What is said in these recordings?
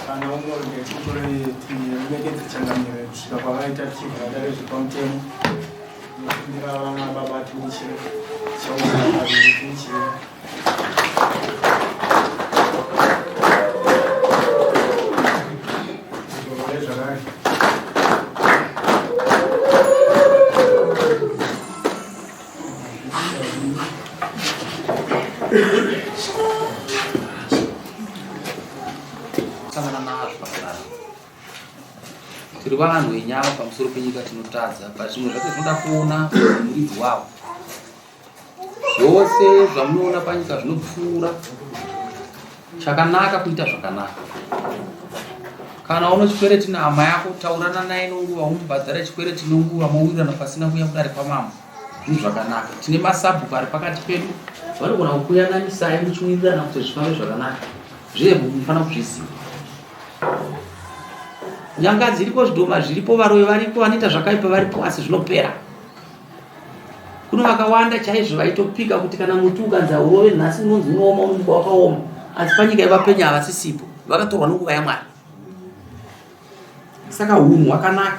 Kana umwe ngekutore tiremekedze changamire kusvika kwavaita tichibva dare zvepamutemo nekumbira vana baba tinichire chaona paviri tinichire zvakare. Sangana nazvo pakurarama. Tiri vanhu venyama pamusoro penyika tinotadza, but zvimwe zvacho zvinoda kuona muridzi wavo. Zvose zvamunoona panyika zvinopfuura. Chakanaka kuita zvakanaka. Kana uno chikwereti nehama yako, taurana naye nonguva, umubhadhare chikwereti nonguva, mowirirana pasina kuuya kudare kwamambo. Zvinhu zvakanaka. Tine masabhuku ari pakati pedu, vanogona kukuyananisai muchiwirirana kuti zvifambe zvakanaka. Zviye munofanira kuzviziva. Nyanga dziriko, zvidhoma zviripo, varoyi variko, vanoita zvakaipa varipo, asi zvinopera. Kuno vakawanda chaizvo vaitopika kuti kana muti ukanzi haurove nhasi unonzi unooma unomuka wakaoma, asi panyika yevapenya havasisipo, vakatorwa nenguva yaMwari. Saka hunhu hwakanaka.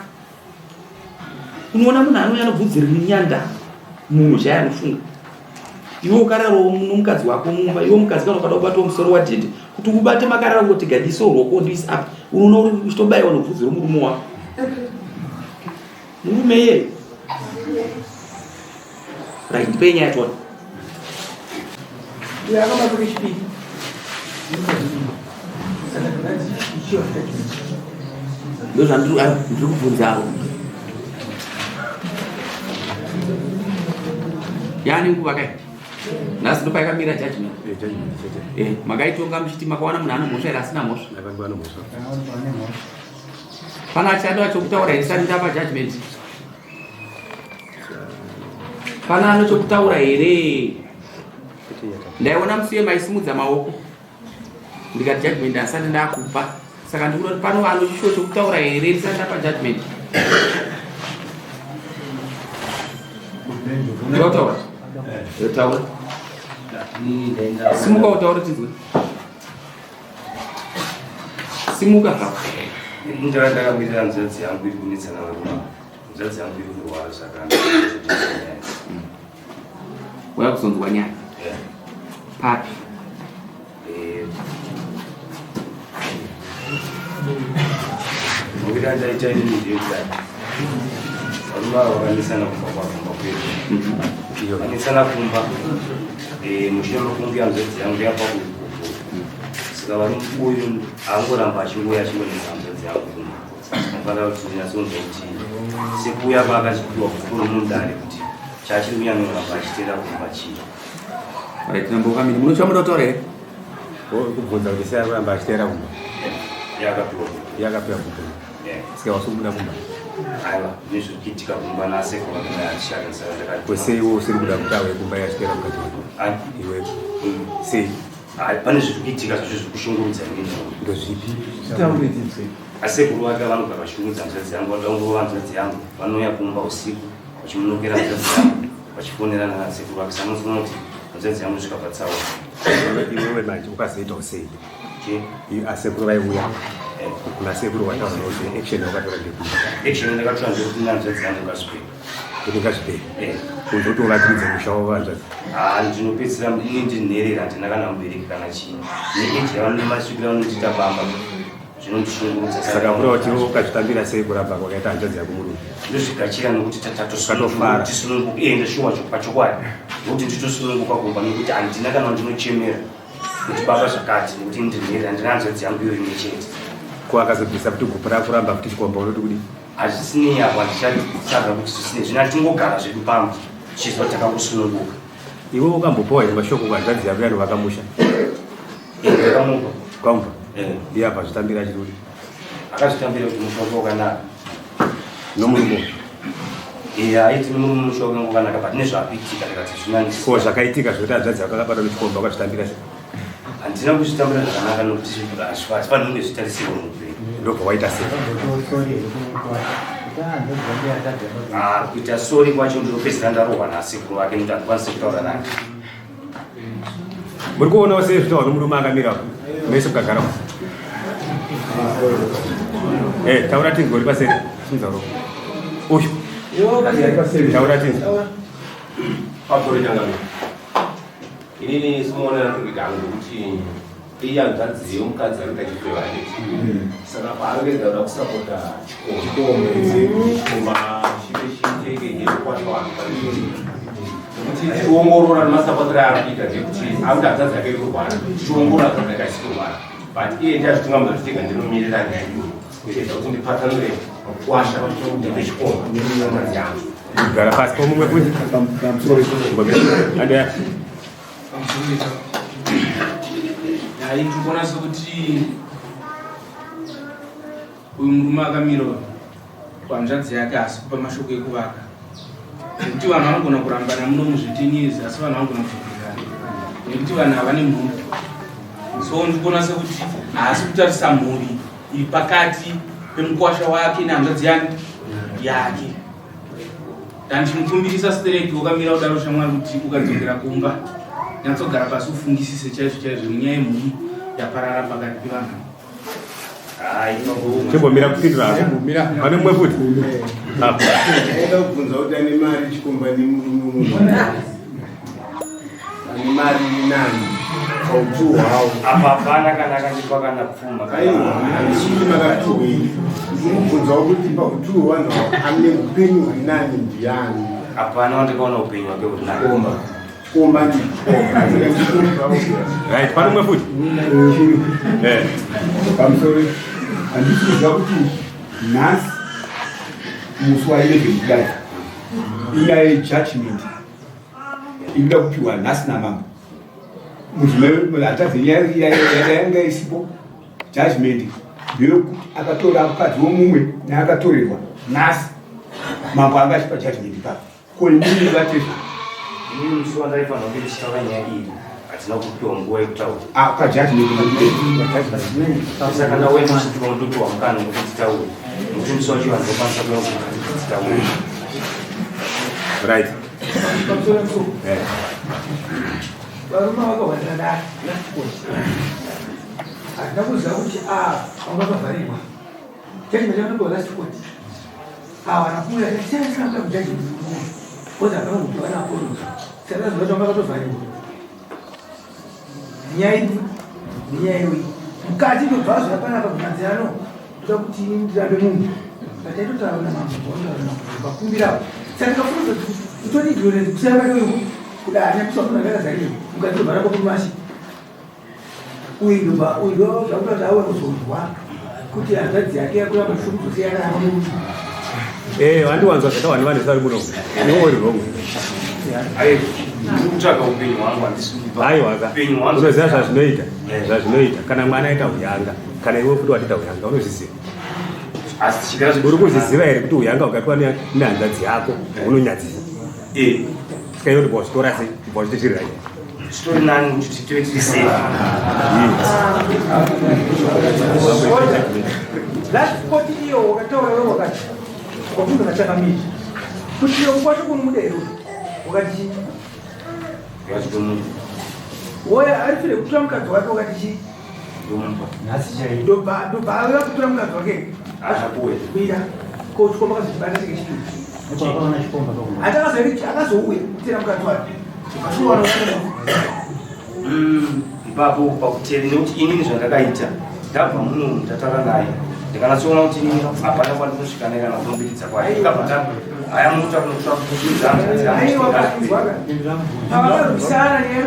Unoona munhu anouya anobvudzi riri nyanda munhu chaiye anofunga iwe ukararawo nomukadzi wako mumba iwe mukadzi kana ukada kubatawo musoro wadhedhe kuti ubate makarara kungoti gadiso rwoko ndiise apa unoona uri uchitobaiwa nobvudzi romurume wako murume iyeye right ndipei nyaya tione ndozvandiri kubvunzawo yaani nguva kai nhasi ndopaikamira judgment eh, eh, makaitonga muchiti makawana munhu ano mhosva here asina mhosva Pana achada chokutaura here sati ndapa judgment? Pana ano chokutaura here? Ndaiona musi maisimudza maoko ndikati judgment asati ndakupa saka ndikuda kuti pano ano chishuwo chokutaura here ndisati ndapa judgment? Ndinotaura. Taura. Simuka utaure tinzwe. Simuka zvako. Ndanga ndakamirira hanzvadzi yangu iri kunetsana varume. Hanzvadzi yangu iri kurwara saka Waya kuzonzwa nyaya. Papi? Eh. Nokuti andaita ini ndiyedzai. Varume ava vakanetsana kumba kwavo kumba kwedu. Vanetsana kumba. Eh, mushure mekunge hanzvadzi yangu yapa saka vari uyu angoramba achingouya achingonetsa hanzvadzi yangu kuno anofanira kuti ndinyatsonzwa kuti sekuuya kwaakachipiwa kukuru mudare kuti chaachiri kunyanyoramba achiteera kumba chii. Right, nambo kamini munochamuda kutaura here? Kubvunza kuti sei arikuramba achiteera kumba. Yakapiwa. Yakapiwa kumba. Saka wasikubuda kumba. Aiwa, nezviri kuitika kumba nasekuru vakanga saka ndakati. Ko sei iwe usiri kuda kuti auye kumba yachiteera mukadzi wako? Iwe. Sei? Hai, pane zviri kuitika zvacho zviri kushungurudza inini. Ndozvipi? Asekuru vake vanobva vashungurudza hanzvadzi yangu, vanoda kungorova hanzvadzi yangu, vanouya kumba usiku vachimunokera hanzvadzi yangu, vachifonerana nasekuru vake. Saka unozoona kuti hanzvadzi yangu nosvika patsaona. Iwewe manje ukazoitawo sei? Asekuru vaiuya kuna sekuru wataura kuti action yawakatora ndekuti action ndakatora ndekuti hanzvadzi yangu ngazvipere kuti ngazvipere kunze kuti uvakiridze musha wavo hanzvadzi. Ah, ndinopedzisira ini ndinherera handina kana mubereki kana chii neeji yavanonemasvikira vanondiita bamba zvinondishungurudza. Saka kuri kuti ukazvitambira sei kuramba kwakaita hanzvadzi yako murume? Ndozvigachira nokuti Ukatofara. tatosununguka ende shuwa pachokwadi nokuti nditosununguka kumba nokuti handina kana ndinochemera kuti baba zvakati nekuti ndinherera handina hanzvadzi yangu iyo imwe chete. Ko akazobvisa kuti gupu rakuramba kuti chikomba unoti kudii? Hazvisinei apo handichatsvaga kuti zvisinei zvino tingogara zvedu pamba tichiziva kuti takangosununguka. Iwe ukambopiwa here mashoko kuhanzvadzi yako yanovaka musha? Ndakamupa. Ukamupa? Eh. Iye apa zvitambira achiti kudii? Akazvitambira kuti musha wake wakanaka. Nomurume Iya, aiti nomurume musha wake wakanaka, but nezvakuitika ndikati zvinani. Ko zvakaitika zvekuti hanzvadzi yako akabatwa nechikomba wakazvitambira sei? Handina kuzvitambira zvakanaka nokuti hazvifaniri kunge zvitarisirwa muupenyu. Ndobva waita sei? Ah, kuita sori kwacho ndinopedzisira ndarohwa nasekuru vake nokuti handikwanisi kutaura naye. Muri kuonawo sei zvitaurwa nomurume akamira apo? Mese mukagara. Eh, taura tinzwe uri paseri. Simudza ruoko. Uyu. Taura tinzwe. Pamusoro changamire. Inini simuonera ndiri hangu kuti iyi hanzvadzi yomukadzi anoita chifeva handiti. Saka paanoedza kuda kusapota chikomba chive chiiteke yekukwasha vanhu pane nekuti tichiongorora nemasapotero aari kuita ndekuti akuti hanzvadzi yake iri kurwara, tichiongorora hanzvadzi yake haisi kurwara, but iye ndiye azvitungamidza kuti tega ndinomirira nyaya iyoyo kuedza kuti ndipatsanure mukwasha ndipe chikomba hanzvadzi yangu. Gara pasi pomumwe futi. Andea. Hayi, ndikuona sekuti uyu murume akamira uyu kuhanzvadzi yake haasi kupa mashoko ekuvaka, nekuti vanhu vanogona kurambana muno muzve10 years, asi vanhu vanogona kudzokerana nekuti vanhu havane mhuri. So ndikuona sekuti haasi kutarisa mhuri iri pakati pemukwasha wake nehanzvadzi yani yake. Ndandichimukumbirisa stereki wakamira kudaro, shamwari, kuti ukadzokera kumba nyatsogara pasi ufungisise chaizvo chaizvo nenyaya yemhuri yaparara pakati pevanhu. Chimbomira kupindura hako. Pane mumwe futi. Apo. Ndaida kubvunza kuti ane mari chikomba nemurume ane mari nani pautu hwawo? Apa hapana kana akandipa kana pfuma. Aiwa, handisviki makatuhwei. Ndinobvunzawo kuti pautu hwanhu ane upenyu huri nani ndiani? Hapana wandikaona upenyu hwake huri nani. Chikomba ndichikomba. Right, pane mumwe futi. Eh. Pamusoro, handisi kuziva kuti nhasi musi wa11 kudai inyaya yejudgment inoda kupiwa nhasi namambo. Mudzimai hatadze nyaya yanga isipo. Judgment ndeyekuti akatora mukadzi womumwe neakatorerwa, nhasi mambo anga achipa judgment ipapo. Ko imimi vatezva? Inini musi wandaifanira kunge ndichitaura nyaya iyi hatina kupiwa nguva yekutaura. Ah, pajudgment. Saka ndauya ndichipiwa, ndopiwa mukana wekuti nditaure, nokuti musi wacho handokwanisa kuya kuti nditaure. Right. Eh. Varume vakawandira dare last, handina kuziva kuti a vanga vakavharirwa. Judgment yakapiwa last court, awana kuuya siyasanga kujudgment kozi hapana kupiwa naapology. Saka ziva kuti vanga vakatovharirwa. Nyaya ipi nenyaya iyoyi mukati ndobva zvapanapa kumadzirano. Ndoda kuti ndirambe munhu bataitotaura namambo, vautaura namambo vakumbirawo. Saka ndikafunza kuti utori ignorant kusiyana kwake uyu kudai nyakusa munhu akakazarira mukati ndobva ramba kumashi uyu ndobva uyu ndo zvakuta kuti auya kuzonzwa kuti hanzvadzi yake yakuramba shungu yakaramba munhu. Eh, vandiwanzwa zvatawa nevanhu vari muno. Iwe uri wrong. Ai, ndiri kutsvaga upenyu hwangu, handisi kupa Aiwa ka. upenyu hwangu. Unoziva zvazvinoita? Zvazvinoita. Kana mwana aita uyanga, kana iwe futi watiita uyanga, unozviziva. Asi tichigara Uri kuzviziva here kuti uyanga ukaitwa nehanzvadzi yako unonyadzisa? Eh. Saka iwe ndibva wachitora sei? Ndibva wachiti zviri right. Zvitori nani kuti tive tiri safe. Last court iyo wakataura wewe, wakati wabvunza nachakamiri kuti iyo kwacho kunomuda here, wakati chii? Vachitomupa. Woya arifire kutora mukadzi wake, wakati chii? Ndomupa. Ndobva auya kutora mukadzi wake. Hazvakuwe. Kuita ko chikomba kazochibata cheke chituru hatakazoeri, akazouya kutera mukadzi wake ukashuwana. Ipapo pakuteri, nekuti inini zvandakaita, ndabva muno ndataura naye, ndikanatsoona kuti inini hapana kwandinosvika naye kana kunombidza kwaye, ndikabva ta haya munoita kunotsva kuudza. Aiwa, pavakarwisana nyaya,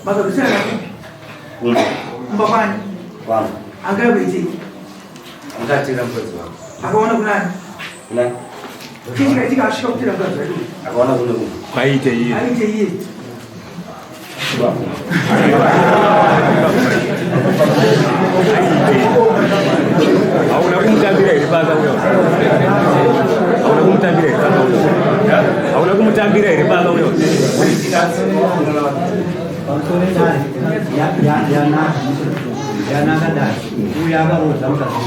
makarwisana kupi? Kumba. Kumba kwani? Kwangu. Angayokuitei? Angatera mukadzi wangu. Akaona kunani? Kuna. Chii chikaitika asvika kutera mukadzi wake? Akaona kune kumba. Kwaite iye. Aite iye. Hauna kumutambira here pasa uya? Pamusoro dare yanaka yanaka dare uyo akaroodza mukadzi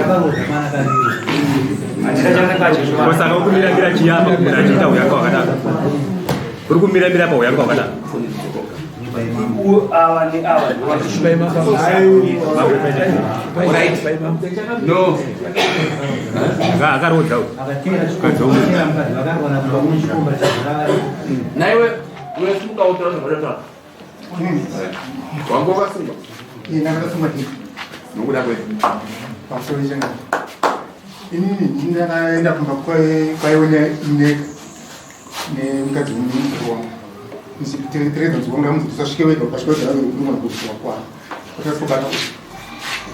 akaroodza mwana kaviri. Saka ukumiramira chiyapa munhu achiita huyanga hwakanaka, uri kumiramira pa huyanga hwakanaka. Ava neava. No. Akaroodza uyu. Akateera mukadzi vakaroora pamwe chikomba chazara. Naiwe unosunga utaura zvakadaro. Wanga wakasungwa? Ndakasungwa ndini. Nokuda kwei? Pamusoro changana. Inini ndini ndakaenda kumba kwaiona ineka nemukadzi wemukuru wangu. Ndichiteredza nzwa wangu ndamunzi usasvike wega, ukasvika wega unogona kuziwa kwako. Takazobata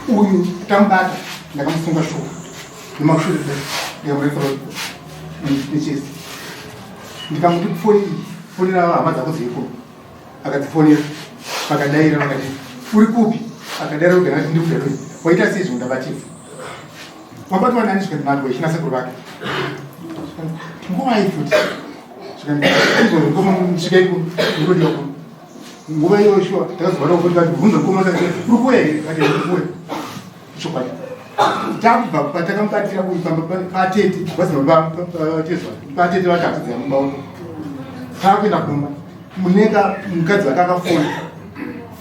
uyu. Uyu tamubata ndakamusunga shuwa. Nemashure ndikamuretsa nechesi. Ndikamuti foni iyi, fonera hama dzako dziri kuno. Akadzifonera, vakadaira vakati uri kupi? Akadaira kuti ndakati ndiri kuDarwin. Waita sei zvinhu ndabatirwa? Wabatwa nani? Zvikanzi Madwe china sekuru vake. Nguva iyi futi. Zvikanzi izvozvo svikai kuno, ndikodiwa kuno. Nguva iyoyo shuwa takazobata kuti bvunza mukoma uri kuuya here? Akati ndiri kuuya. Chokwadi. Tabva patakamubatira uyu pamba patete, vazima patezwa, patete vakatidzira mumba uno. Taakuenda kumba, muneka mukadzi wake akafona.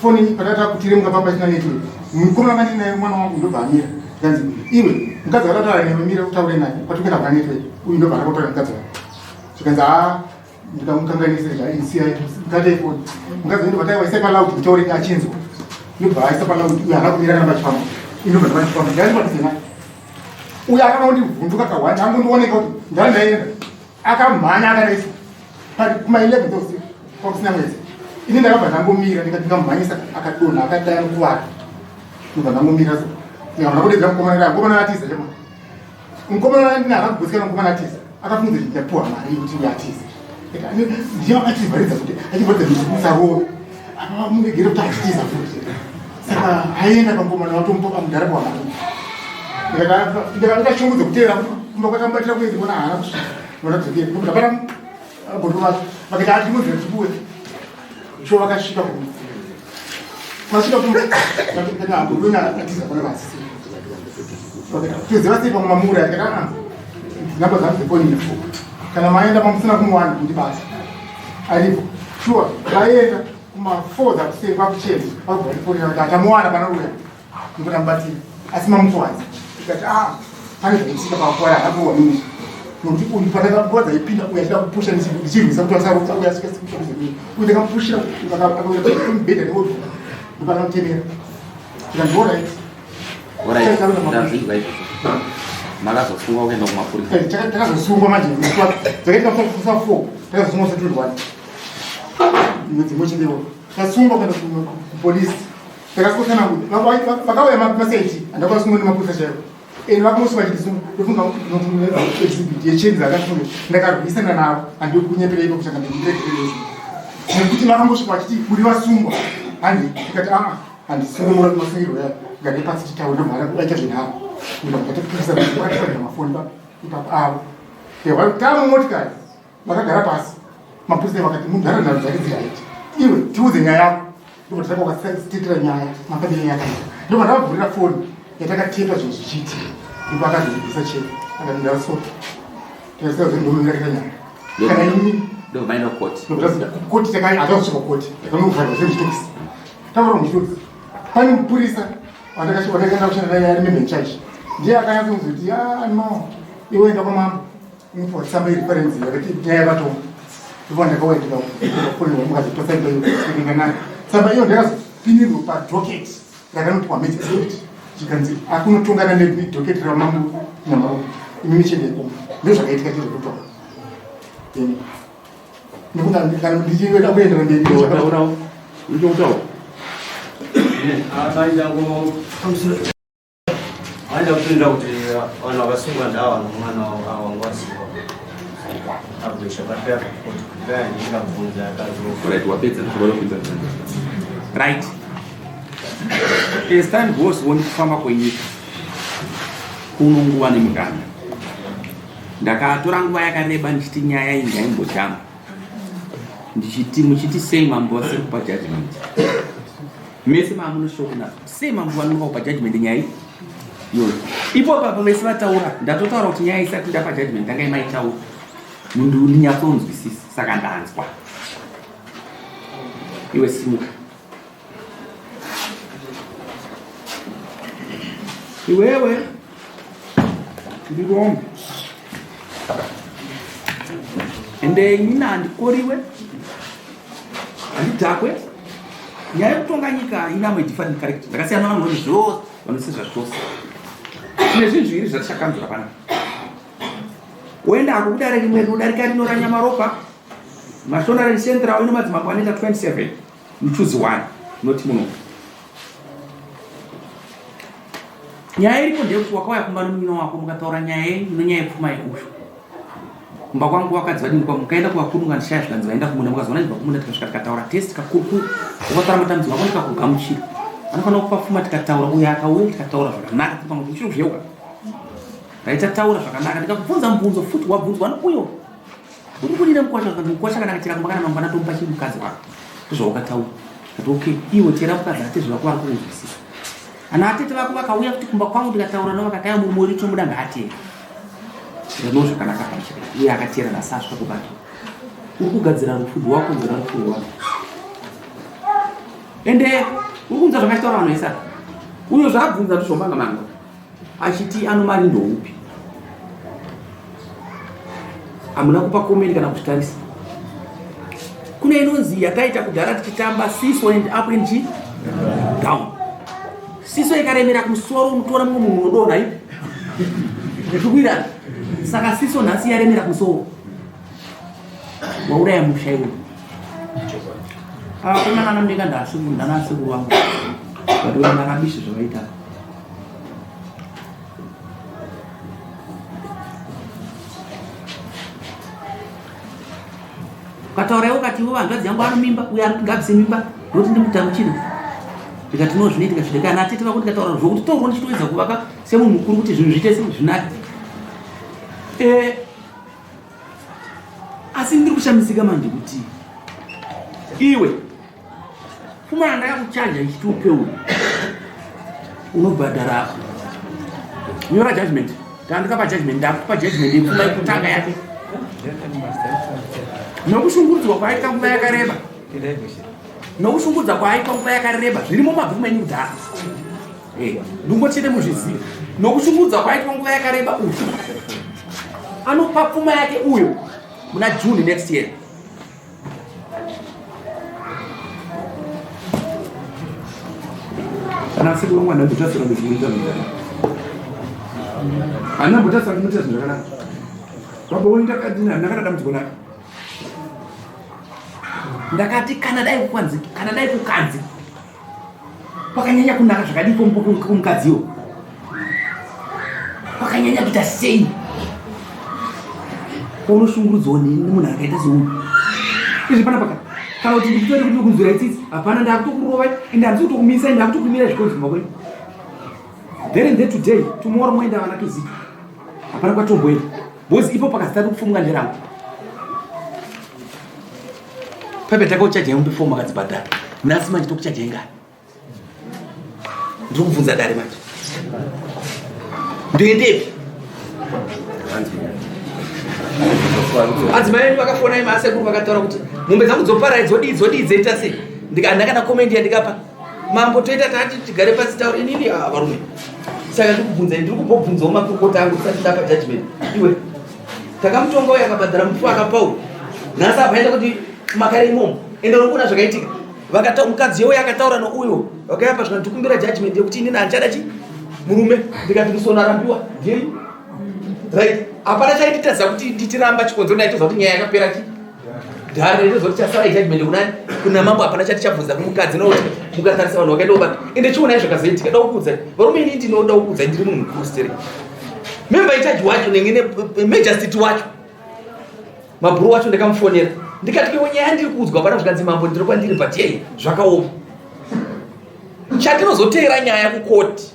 Foni patata kutiremuka pamba china network. Mukomana wandiri naye mwana wangu ndobva amira. Ndikanzi iwe mukadzi wakataura newe mira utaure naye patikuenda kuna network. Uyu ndobva akataura mukadzi wake. Zvikanzi haa ndikamukanganisa isiya mukati ifoni. Mukadzi ndobva taiwa isai paloud mutaure achinzwa. Ndobva aisa paloud uyu haana kumira kana pachifamba. Indobva ndapachifamba. Ndakati naye. Uyu akangondivhunduka kahwani angondioneka kuti ndandaenda. Akamhanya akaraisa. Kuma 11 dzeusiku kwakusina mwedzi. Ini ndakabva ndangomira ndikati ndingamumhanyisa akadonha akadai anokuvara. Ndobva ndangomira so. Ndikabva ndakudedza mukomana ndikati mukomana atiza chema. Mukomana ndine haana kugutsikana mukomana atiza. Akafunga kuti ndapuwa mari yekuti uyu atize. Ndiye achivharidza kuti achivharidza kuti musarove. Apa muregere kuti achitiza futi. Saka aenda pamukomana watomupa pamudhara pawamari. Ndikaita shungu dzekuteera kumba kwakamubatira kuende kuona haana kusvika. Ndona dzokera. Ndobva ndabata godo vake. Vakati atimudzira tipuwe. Sho vakasvika kumba. Vasvika kumba. Vakati godo atiza pana vasisi. Vakati toziva sei pamwe mamura ndikati aa namba dzangu dzefoni ine kana maenda pamusina kumuwana kundibata aripo sure vaenda kuma 4 dzakusei kwakuchena vakubva ndifonera kuti atamuwana panouya ndikuti amubatsira asi mamukwadza ndikati a pane zvaitika pakuwara hakuwa mimi nokuti uyu patakakuwa dzaipinda uyu achida kupusha ndichirwisa kuti asauya asvika uyu ndakamupushira mubhedha neodhuka ndopanamutemera ndikanzi alright. Alright, ndazvinzwa izvozvo. Makazosungwa kuenda kumapurisa? Takazosungwa manje dzakaitika musa 4, takazosungwa musa 21 mwedzi mumwe chete iwoyo. Tasungwa kuenda kupolisi, takasokana kuti vakauya masaiti andakasungwa nemapurisa chaivo ende vakamusunga chitisunga ndofunga exhibit yecheni dzakasunga. Ndakarwisana navo, handii kunyepera ipo kuchanga ndiregerezvo nekuti vakangosvika vachiti uri vasungwa handi, ndikati aa handisungumura masungirwo yayo ngade pasi titaure. Ndomhara kudaita zvenharo ndikatopikisa vakatsvagira mafoni ipapo avo tamumotikari vakagara pasi mapurisa vakati munhu nharo dzake dziraiti iwe tiudze nyaya yako. Ndobva tatanga wakasititira nyaya mafambiro yakaita, ndobva ndavavhurira foni yatakatepa zvinhu zvichiitika. Ndipo akazozvibvisa chete akati ndasota tikasikazendomirakaita nyaya kana ini. Ndobva maenda kukoti? Koti hatazosvika koti, takanovharwa semuchitokisi. Tavarwa muchitokisi pane mupurisa wandakaenda kushanda naye ari member in charge, ndiye akanyatsonzi ah no, iwe enda kwamambo unopiwa tsamba yereference yakati nyaya yakatonga. Ndipo ndakauya ndikafonera mukazitosa ipayo nayo tsamba iyo, ndakazopinirwa padocket rakanopiwa magistrate chikanzi akunotongana nedocket ramambo Nyamaropa imi michende yekumba. Ndo zvakaitika chezvekutonga nekuti kana ndichida kuendera mberi. Uchotaura. Aenda kupindura kuti vanhu vakasungwa ndava nomwana wangu wasungwa abudisha papera kuti kudai ndingabvunza akazo. Right, wapedza kupinza. Right. As time goes on, kufamba kwenyika kuno nguva nemuganda, ndakatora nguva yakareba ndichiti nyaya iyi ngaimbojamba. Ndichiti muchiti sei mambo vasiri kupa judgment? Mese maamunoshoko nazvo. Sei mambo vanonoka kupa judgment nyaya iyoyo? Ipo papo vese vataura, ndatotaura kuti nyaya isati ndapa judgment tangai maitaura. Mundu ndinyatsonzwisisa saka ndanzwa. Iwe simuka. Iwewe ndirombe ende inini handikoriwe handidhakwe nyaya yekutonga nyika inamwe different character ndakasiyana vanhu vane zvose vanosizva zvose tine zvinhu zviviri zvatichakanzura pana woenda ako kudare rimwe rinodarika rino ranyamaropa mashona central ino madzimambo anoita 27 You choose one, not muno. Nyaya iripo ndeyekuti wakauya kumba nomunyina wako mukataura nyaya yenyu nenyaya yepfuma yeushu. Kumba kwangu vakadzi vadini kwa mukaenda kuvakuru mukandishaya zvikanzi vaenda kumunda mukazoona ndibva kumunda tikasvika tikataura tese tikakurukura wakataura matambudziko ako ndikakugamuchira. Anofanira kupa pfuma tikataura uyo akauya tikataura zvakanaka pamwe uchiri kuzviyeuka. Raita taura zvakanaka ndikakubvunza mubvunzo futi wabvunzwa nouyo Uri kudira mukwasha kana mukwasha kana akachera kumba kana mangwana tomupa chii mukadzi wako. Ndozvaukataura. Kati okay, iwe chera mukadzi atete vako vari kukunzwisisa. Ana atete vako vakauya kuti kumba kwangu ndikataura navo vakati murume wedu tomuda ngaatere. Ndino zvakanaka pachira. Uye akatera nhasi asvika kubata. Uri kugadzira rufu rwakonzera rufu rwako. Ende uri kunzwa zvakachitaura vanhu vese uyo zvaabvunza ndizvomanga manga. Achiti ano mari ndoupi? Hamuna kupa comment kana kuzvitarisa. Kune inonzi yataita kudhara tichitamba siso and up and chi down. Siso ikaremera kumusoro unotora mumwe munhu unodonha ipi. Ndikuwirana. Saka siso nhasi yaremera kumusoro. Wauraya musha iwe. Akomana anondeka ndasiku ndanasekuru vangu. But wena rabishi zvavaita. Ukataura iwe ukati iwe hanzvadzi yangu anomimba uye ari ngabvise mimba ndoti ndimugamuchire ndikati no zvinoitika zvine kana atete vako ndikataura zvokuti torwo ndichitoedza kuvaka semunhu mukuru kuti zvinhu zviite zvinake eh, asi ndiri kushamisika manje kuti iwe Pfuma yandakakuchaja ichiti upe uyu unobhadhara nyora judgment tandikapa judgment ndakupa judgment yepfuma yekutanga yake nokushungurudzwa kwaaita nguva yakareba nokushungurudza kwaaitwa nguva yakareba zvirimo mabhuku menyu kudhara eh, ndingochete muzvizive nokushungurudza kwaaitwa nguva yakareba uyu anopa pfuma yake uyo muna june next year Kana asiri wangu andambotasira ndozvinoita zvakanaka. Andambotasira ndinoita zvinhu zvakanaka. Baba wenyu ndakati ndakada dambudziko nake. Ndakati kana dai kukwanzi kana dai kukanzi kwakanyanya kunaka zvakadii kumukadziwo kwakanyanya kuita sei unoshungurudzwa nemunhu akaita seuyu izvi pana paka kana kuti ndikutori kuti kunzwira itsitsi hapana ndakutokurova ende handisi kutokumisa ende ndakutokumira zvikonzi kumba kwenyu there and there today tomorrow moenda vana tozika hapana kwatomboenda because ipo pakazita kupfumuka nderangu Pepe takauchaja yombe fomu akadzibhadhara. Nhasi manje tokuchaja ingani? Ndiri kubvunza dare manje. Ndoendepi? Adzimai edu vakafona imi asekuru vakataura kuti mombe dzangu dzoparai dzodii dzodii dzoita sei? Ndikanda kana comment yandikapa. Mambo toita tati tigare pasi taura inini ah, varume. Saka ndiri kubvunza ndiri kumbobvunzawo makurukota angu tisati ndapa judgment. Iwe takamutonga uyo akabhadhara mufu akapa uyu nhasi apaenda kuti makare imomo ende uri kuona zvakaitika vakata mukadzi yeuyo akataura nouyo vakayapa zvika ndikumbira judgment yekuti inini handichada chi murume ndikati musona arambiwa ndiyei right hapana chainditadza kuti nditiramba chikonzero ndaitoza kuti nyaya yakapera chi dare ndaitoza kuti chasara ijudgment kunani kuna mambo hapana chatichabvunza kumukadzi nokuti mukatarisa vanhu vakaenda kubata ende chionai zvakazoitika da kukuudzai varume ini ndinoda kukuudzai ndiri munhu mukuru stereki member in charge wacho nenge majesty wacho mabhuru wacho ndakamufonera ndikati kewo nyaya ndiri kuudzwa pana zvikanzi mambo ndiri kwandiri but yei zvakaoma chandinozoteera nyaya kukoti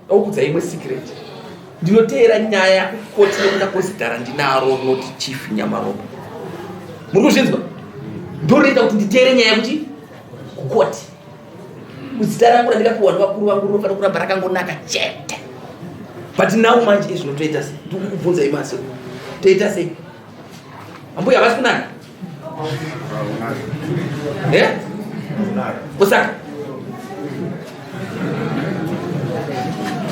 okudza imwe secret ndinoteera nyaya kukoti nekuda kwezita randinaro rinoti chief nyamaropa muri kuzvinzwa Ndorinoita kuti nditeere nyaya yekuti kukoti. Zita rangu randikapiwa nevakuru vangu rinofanira kuramba rakangonaka chete. But now manje izvino toita sei? Ndikukubvunza imi asi. Toita sei? Ambuya havasi kunaka? Eh? Kusaka.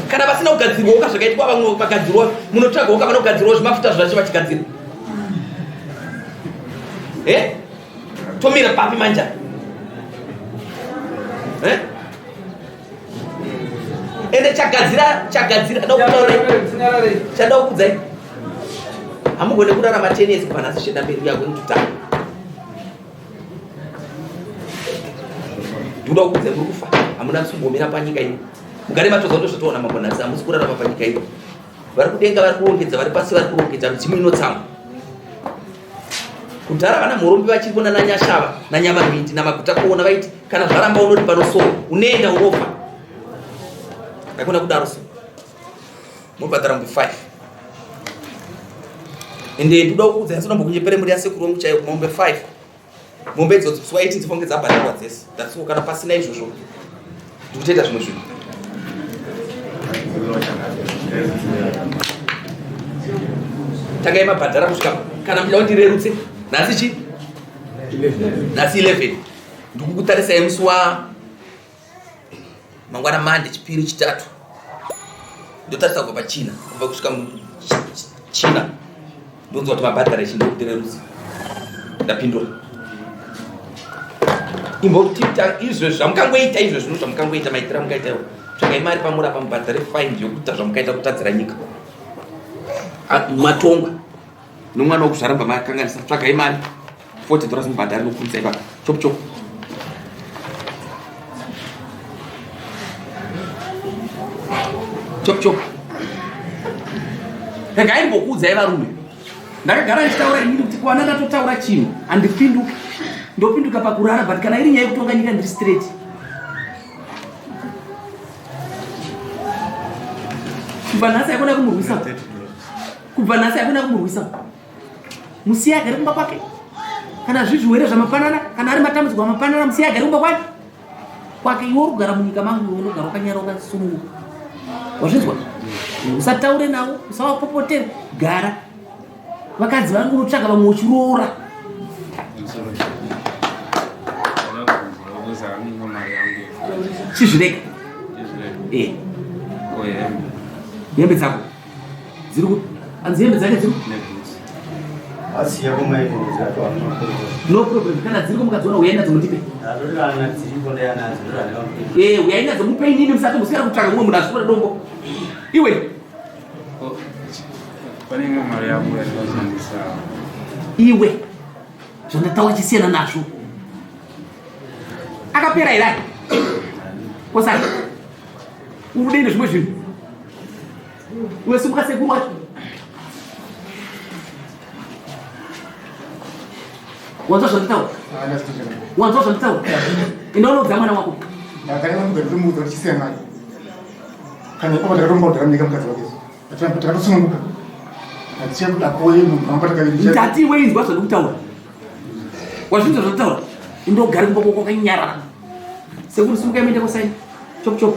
Kana vasina kugadzirwawo ka zvakaitwa vamwe vagadzirwa munotsvagawo ka vanogadzirwawo zvimafuta zvacho vachigadzira. Eh? Tomira papi manja? Eh? Ende chagadzira chagadzira chada kukudzai hamugone kurarama 10 years kubva nhasi zvichienda mberi uya going to die. Ndikuda kukudzai muri kufa hamuna kumbomira panyika ino. Mugare matodza ndozvatoona mambo nhasi hamusi kurarama panyika ino. Vari kudenga vari kurongedza vari pasi vari kurongedza midzimu inotsamwa. Kudhara vana mhorombi vachiripo nana Nyashava naNyamarwindi namaguta kuona vaiti kana zvaramba unoti pano so unoenda unofa. Hakuna kudaro so. Mobhadhara mombe 5. Ende ndoda kukuudza nhasi unombokunyepere muri yasekuru wangu chaiyo mombe 5. Mombe idzodzo musi wa 18 dzifonge dzabhadharwa dzese. That's all kana pasina izvozvo ndikutoita zvimwe zvinhu. Tangai mabhadhara kusvika kana muchida kundirerutse nhasi chi nhasi 11 ndikukutarisai musi wa mangwana mande chipiri chitatu ndotarisa kubva pachina kubva kusvika china ndonzwa kuti mabhadhara ichi ndokutirerutsa ndapindura imbotiita izvo zvamukangoita izvo zvino zvamukangoita maitira mukaita iwo tsvakai mari pamuri apa mubhadhare fine yokuita zvamukaita kutadzira nyika matongwa nomwana wokuzvara mba makanganisa tsvagai mari 40 dollars mubhadhare nokukurisa ipapa chop chop chop chop regai ndimbokuudzai varume ndakagara ndichitaura inini kuti kwana ndatotaura chinhu handipinduki ndopinduka pakurara but kana iri nyaya yekutonga nyika ndiri straight kubva nhasi aikona kumurwisa kubva nhasi aikona kumurwisa musiye agare kumba kwake kana zviri zvirwere zvamapanana kana ari matambudziko amapanana musiye agare kumba kwake kwake iwe uri kugara munyika mangu iwe unogara wakanyara wakasununguka wazvinzwa usataure navo usavapopotere gara vakadzi vangu unotsvaga vamwe uchiroora chizvirega eh. hembe dzako dziri ku hanzi hembe dzake dziri no problem kana dziri kumukadziona uyai nadzo mundipe eh uyai nadzo mupe inini musati musiyana kutsvaka mumwe munhu asvikora dombo iwe pane imwe mari yangu yandoshandisa iwe zvandataura chisiyana nazvo akapera here aya kosaka uri kudei nezvimwe zvinhu Iwe simuka sekuru wacho. Wanzwa zvanditaura? Wanzwa zvanditaura? Enda unoudza mwana wako. Ndakanyanya ndichisiya mari. Kana ipapo ndakatomboudza nyika mukadzi wake. Takatosununguka. Hatichia kuda koye munhu wanga takaita. Ndati iwe inzwa zvandikutaura. Wazvinzwa zvanditaura? Enda ugare kumba kwako wakanyarara. Sekuru simukai muende kosaini. Chop chop.